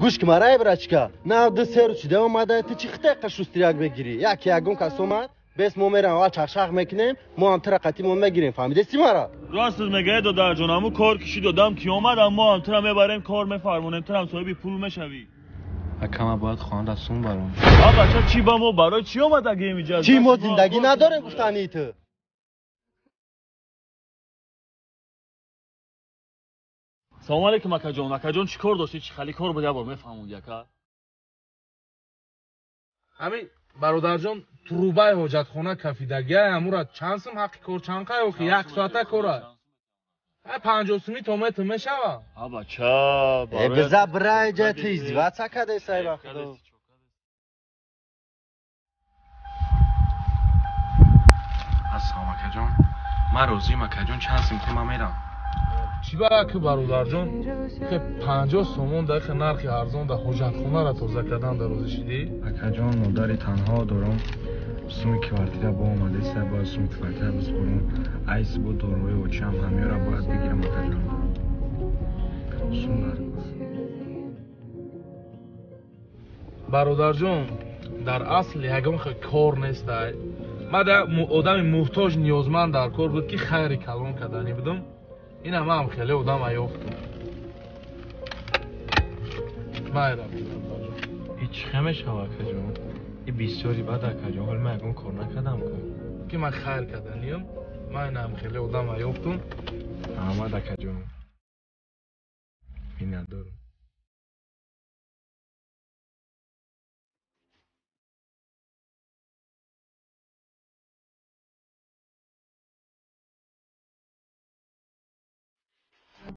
Гӯш ки марай брачка. На ду се рӯз шуда омада, ту чӣ хитай қашустрияк мегирӣ? Як ягон кас омад, бес мо мерам аввал чақчақ мекунем, мо ҳам тура қатимон мегирем, фаҳмидести мара? Рост мегӯяд додарҷон, ҳамун кор киши додам ки омадам, мо ҳам тура мебарем, кор мефармонем, тура ҳам соҳиби пул мешавӣ. Ака, ман бояд хона да сум барам. А бача, чӣ ба мо барои чӣ омадагием иҷа? Чӣ мо зиндагӣ надорем гуфтании ту? Салом алейкум, акаҷон. Акаҷон, чӣ кор доштӣ? Чӣ хали кор буд, як бор мефаҳмонд, ака? Ҳамин бародарҷон, трубаи ҳоҷатхона кафидагия, ҳамура чанд сум ҳаққи кор, чанд қай охи? Як соата кора. Ҳа, 50 суми то метр мешава. А бача, Э, биза бирай ҷа, ту издеваться кадаи ба худо. Ассалом, акаҷон. Ман розиам, акаҷон, чанд сум ман мерам. Чӣ ба ки бародарҷон, хе 50 сомон да хе нархи арзон да ҳоҷатхонара тоза кардан да розӣ шидӣ? Акаҷон, модари танҳо дорам. Суми квартира бо омадеса, бояд суми квартира биспорам. Айс бо доруҳои очам ҳамёра бояд бигирам, акаҷон. Сум дар. Бародарҷон, дар асл ягон хе кор нестай. Ман да одами муҳтоҷ, ниёзманд дар кор буд ки хайри калон карданӣ будам. Ина ман хеле одам аёфтам. Майра, бародарҷон. И чӣ хе мешава, акаҷон? И бисёри бад, акаҷон, ҳоли ман ягон кор накардам ку. Ки ман хайр карданиям, ман инам хеле одам аёфтам. Аҳмад, акаҷон.